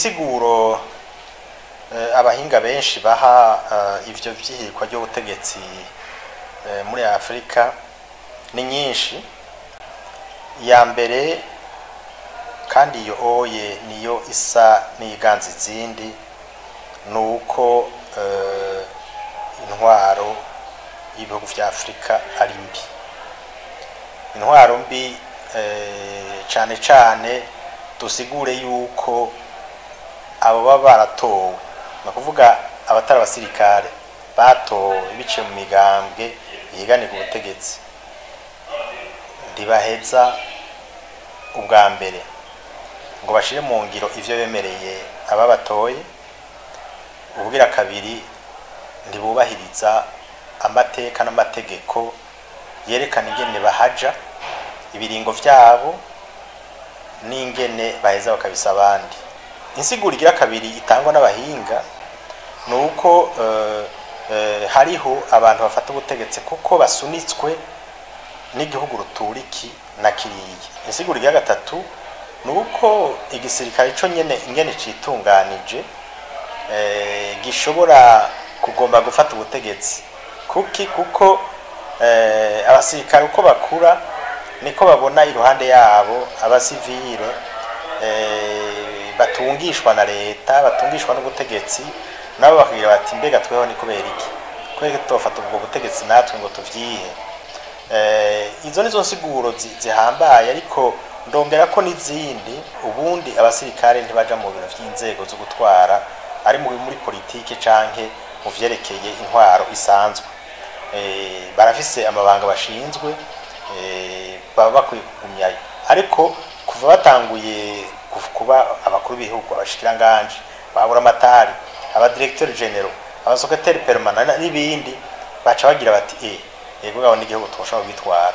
Insiguro abahinga benshi baha ivyo vyihirikwa ry'ubutegetsi muri Afrika ni nyinshi. Iya mbere, kandi iyo oye niyo isa n'iyiganza izindi, ni uko intwaro y'ibihugu vya Afrika ari mbi. Intwaro mbi, cane cane dusigure yuko abo baba baratowe, ni ukuvuga abatari abasirikare batowe biciye mu migambwe yiganirwa ubutegetsi, ntibaheza ubwa mbere ngo bashire mu ngiro ivyo bemereye ababatoye. Ubugira kabiri, ntibubahiriza amateka n'amategeko yerekana ingene bahaja, ibiringo vyabo n'ingene baheza bakabisa abandi. Insiguro igira kabiri itangwa n'abahinga ni uko hariho abantu bafata ubutegetsi kuko basunitswe n'igihugu ruturiki na kiriya. Insiguro igira gatatu ni uko igisirikare co nyene ingene citunganije gishobora kugomba gufata ubutegetsi. Kuki? Kuko abasirikare uko bakura niko babona iruhande yabo abasivile batungishwa na leta, batungishwa n'ubutegetsi, nabo bakagira bati: "Mbega tweho ni kubera iki? Kubera iki tutofata ubwo butegetsi natwe ngo tuvyihe?" Izo nizo nsiguro zihambaye, ariko ndongera ko n'izindi. Ubundi abasirikare ntibaja mu bintu vy'inzego zo gutwara, ari muri politike canke mu vyerekeye intwaro isanzwe. Barafise amabanga bashinzwe, baba bakwiye kugumyayo. Ariko kuva batanguye kuba abakuru b'ibihugu, abashikiranganji, ba buramatari, aba directeurs généraux, aba secrétaires permanents n'ibindi, baca bagira bati: "Eh, yego, gabo n'igihugu twoshobora kwitwara."